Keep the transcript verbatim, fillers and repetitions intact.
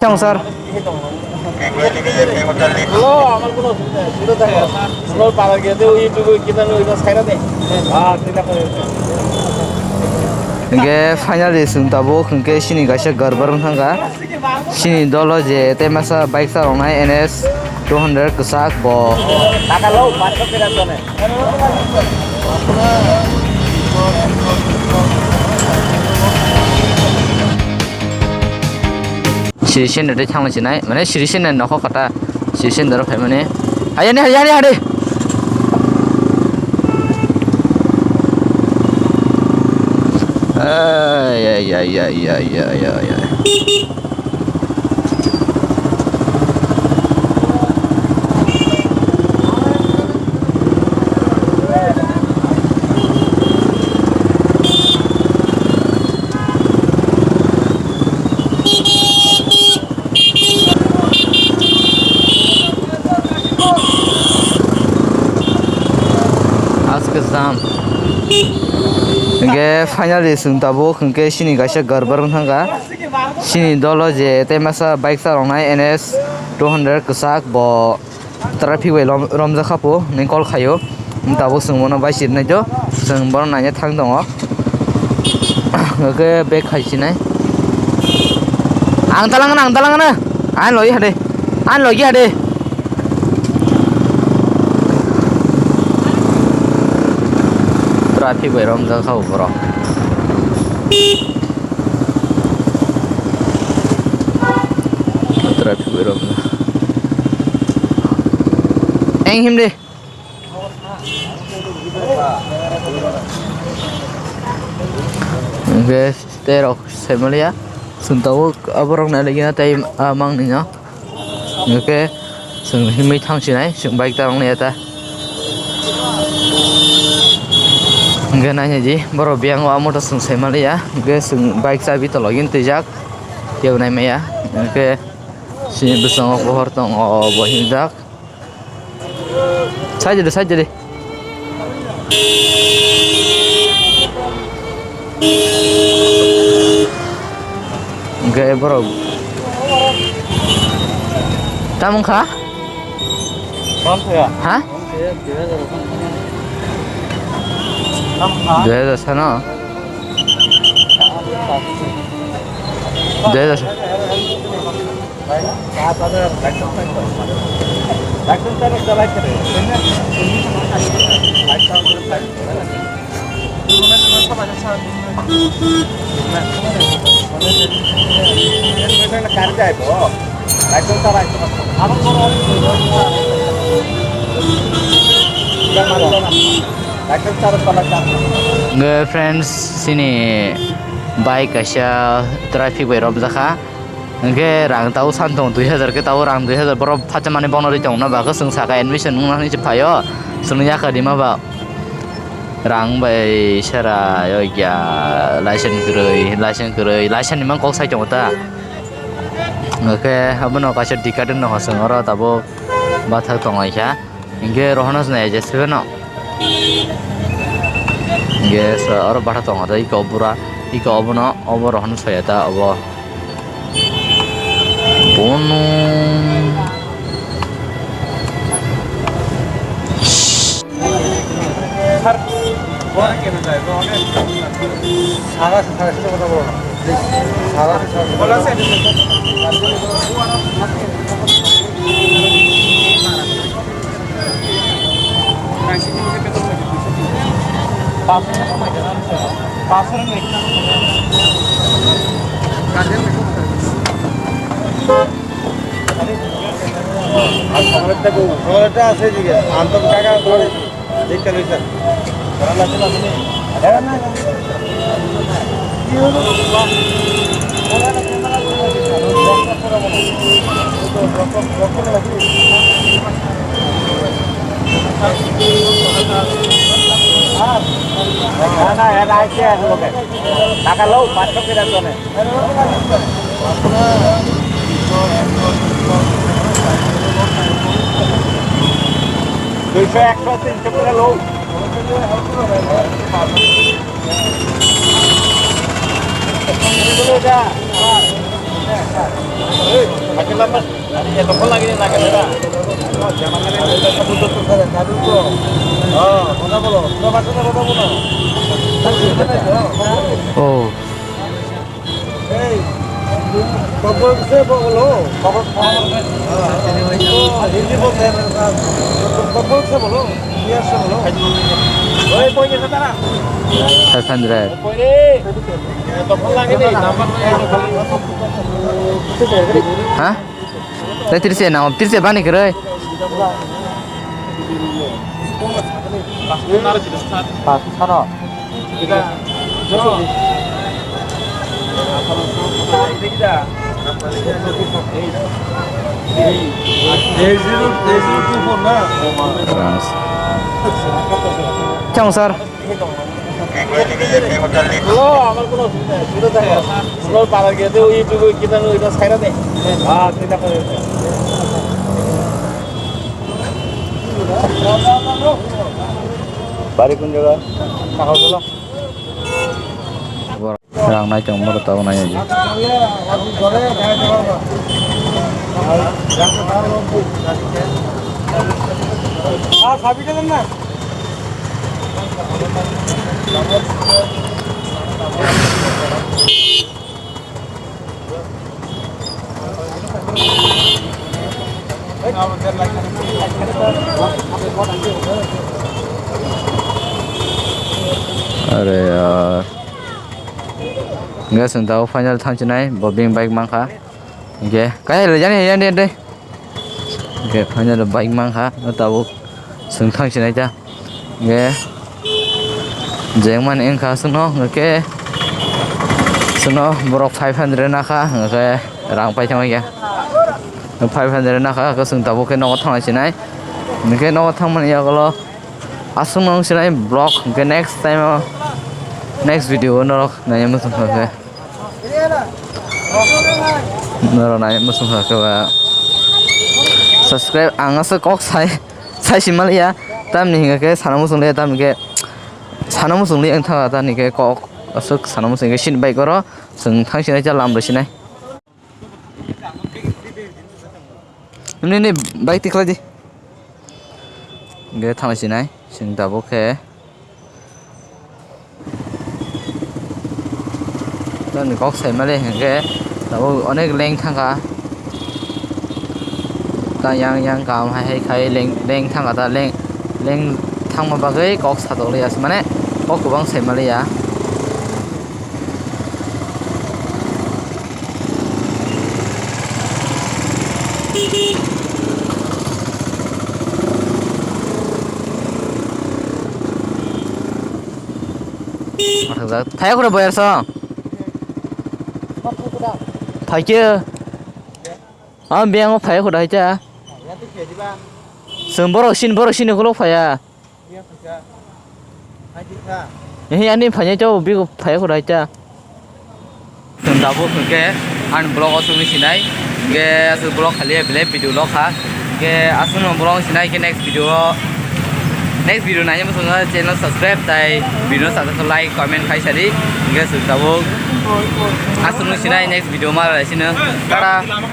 Sir. Hingke finally chwng tabuk hingke chini kaisa garbar wng thangkha. Chini dolo je tei masa bike charongnai N S two hundred kwchak bo. Siri sendero tei thangla sinai, mane siri sendero nokho kata, siri sendero phaimani. Hayani, hayani, hayani. Ay, ay, ay. Aske jam. Hingke finally chwng tabuk hingke chini kaisa garbar wng thangkha. Chini dolo je tei masa bike charongnai N S two hundred kwchak bo. Traffic bai rom-, romjak kha po, nini call khaio. Tabuk chwng bono bai sirnai do, chwng bono naina thang tongo. Hwnkhe bag khai sinai. Ang talangana, ang talangana. Ang logi hade. Ang logi hade. Traffic bai romjak kha bo borok. Traffic bai romjak. Eng him de. Hwnkhe tei rok saimanliya. Chwng tabuk aborok nailikna tei ah mangni no. Hwnkhe chwng himwi thang sinai, chwng bike ta wngnai ta. Hwnkhe nainai di, borok biyang o amo ta chwng saimanliya. Hwnkhe chwng bike chabi tologin twijak, kebo naimaya. Hwnkhe chini bwskango pohor tongo, bo himjak. Side de, side de. Hwnkhe borok tamo wngkha? Ha? Dui hajar sano? Dui hajar. Hwnkhe friends, chini bike kaisa traffic bai romjak kha. Hwnkhe rang tabuk san tongo dui hajar khe, tabuk rang dui hajar borok phacha manwi bono rwi tongna bagwi chwng saka admission wngna hinwi se phaio, chwngno yakar rima ba rang bai sera yokya license kwrwi, license kwrwi, license ni mang kok sai tongo ta. Hwnkhe abono kaisa dikar wngno hosong oro tabuk bathak tonglaikha. Hingke rohorno se nai je sebeno. Hingke sa oro bathak tongo ta iko bura, iko obono, obo rohorno soya ta obo. Bono. আর সকালেরটা কো? সকালেরটা আছে এদিকে, আন্তন কাকা ঘরে। দেখতে লইছেন? না, না, এরা আইছে এক লোকে। টাকা লও, পাঁচশো করে জনে। দুইশো, একশো, তিনশো করে লও। Oh. এই, কম্বল সে বলো। কম্বল, কম্বল। ও, হিন্দি বলতে হবে না। কম্বল সে বলো, বিয়ার সে বলো। ওই, কই গেছে তারা? Five hundred. কই রে? তখন লাগে নি, নাম্বার নাই। Ha? Tei tiri se nang, tiri se bani kwrwi. Pas sana. Chong sir. Hello, আমার কোনো অসুবিধা নেই, সুবিধা থাকে। আমরা পাড়া গিয়ে ওই YouTube-এ কি জানো এটা ছাইড়া দেয়। হ্যাঁ, সেটা করে। বাড়ি কোন জায়গা? Kakartala. Rang nai tong moro tabo nai aji. Are yaar. Guys, ang tabo final thang chinai, bo bini bike mankha. Hingke, kaya le jani, jani, jani. Hingke, final bike mankha, no tabo swng thang chinai ta. Hingke, jengmani wngkha swngno, hingke, swngno borok five hundred nakha, hingke rang paithangma ya. Five hundred nakha, hingke swng tabo khe nogo thangna chinai. Hingke nogo thangmani yagulo, aswkno wng chinai vlog, hingke next time o, next video o norok naina muchung kha khe. Norok nai muchung kha khe ba subscribe ang aswk kok sai, sai si maliya, tamni hingkha khe sana muchung liya, tamni khe sana muchung liya wng thangkha, tamni khe kok aswk sana muchung khe sini bike oro chwng thang sinai cha lam rw sinai. Nini bike tikhlai di. Hingke thang sinai, chwng tabuk khe. Tamni kok sai mali hingke tabuk onek leng thangkha. Ta yang yang kaham hai hai khai leng, leng thangkha ta leng, leng thangma bagwi kok satok liya mane kok kwbang sai maliya. Phai khura boyar song. Phai khe. Ang biyang o phai khura hai cha. Chwng borok sin, borok sin ukulok phaiya. Ehe, ani phanya chao, biko phaya khura cha. Chwng tabuk hwnkhe ani vlog o chwngwi sinai. Hwnkhe aswk vlog khaliya belai video log kha. Hwnkhe aswkno vlog sinai khe next video o, next video naina muchungo channel subscribe tai video no subscribe like comment khai sadi. Hwnkhe chwng tabuk aswkno sinai next video ma lai sino. Tata.